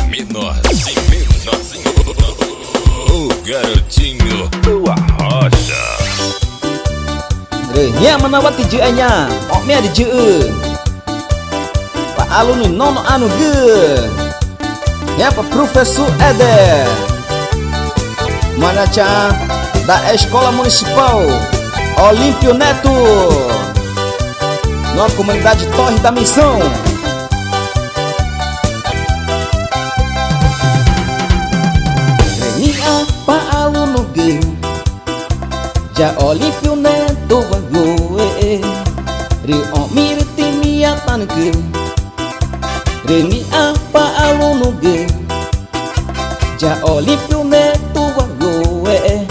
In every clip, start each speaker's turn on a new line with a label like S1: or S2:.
S1: Menorzinho, menorzinho, o garotinho do Arrocha.
S2: Rehia mana wati je anya, ok mia di je. Pa aluno nono ano ge. Ya pa professor Eder. Mana cha da Escola Municipal Olímpio Neto. Na comunidade Torre da Missão. Renia pa aluno ge. Ja Olímpio Neto vagoe. Ri o mir timia tanke. Renia pa aluno ge. Ja Olímpio Neto vagoe.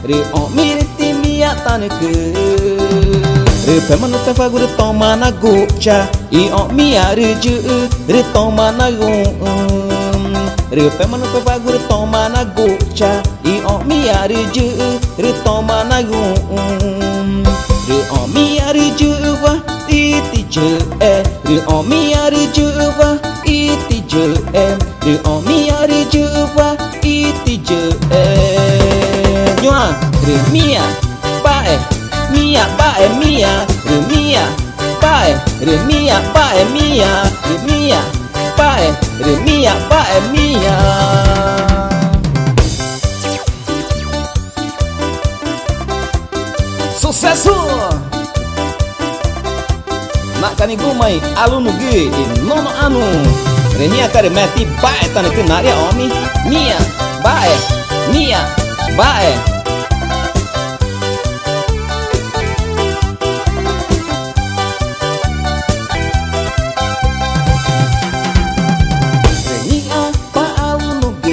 S2: Ri o mir timia tanke. Ri pemanu te fagu ri toma na gocha. I o mia ri ju ri toma na gu. Ri pemanu te fagu ri toma na gocha. I o mia ri ju ri toma na gu. Ri o mia ri ju va i ti ju e. Ri o mia ri ju va i ti ju e. Ri o mia ri ju va i ti ju e. Nhoa ri mia ba e mia ba e mia ri mia ba e ri mia ba e mia ri mia ba e ri mia ba e mia. Sucesso! Nak kanigumai aluno G e nono ano. Renia karemeti bae taneke naria omi mia bae mia bae. Renia pa aluno G.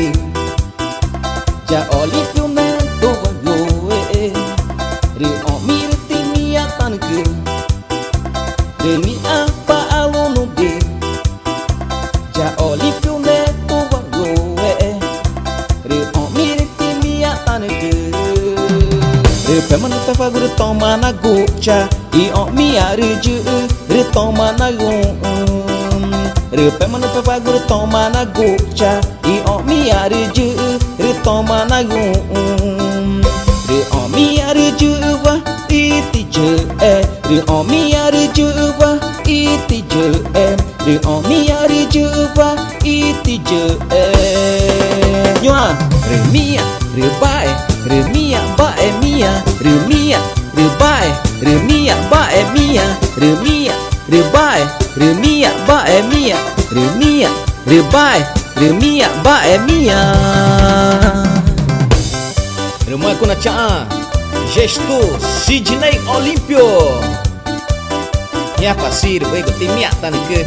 S2: Ja Olímpio Neto vagoe. Ri o mir timia tanke. Renia pa aluno G. Ja Olímpio Neto vagoe. Ri o mir timia tanke. Ri pemanu te fagu ri toma na gocha. I o mia ri ju ri toma na gu. Ri pemanu te fagu ri toma na gocha. I o mia ri ju ri toma na gu. Ri o mia ri ju va i ti ju e. Ri o mia ri ju va i ti ju e. Ri o mia ri ju va i ti ju e. Nhoa ri mia ri ba e ri mia ba e mia ri mia ri ba e ri mia ba e mia ri mia ri ba e ri mia ba e mia ri mia ri ba e ri mia ba e mia. Irmã Kuna Tchaa, gestor Sidney Olímpio. Nha pasir vigo timia tanke.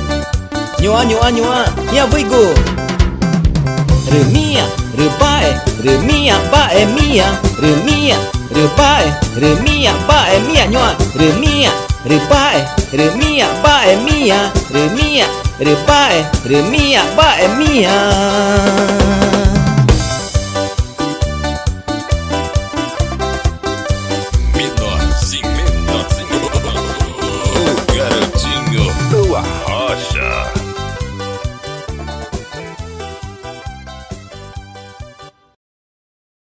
S2: Nhoa nhoa nhoa, nha vigo. Remia, rebae, remia ba e mia, remia, rebae, remia ba e mia nhoa, remia, rebae, remia ba e mia, remia, rebae, remia ba e mia.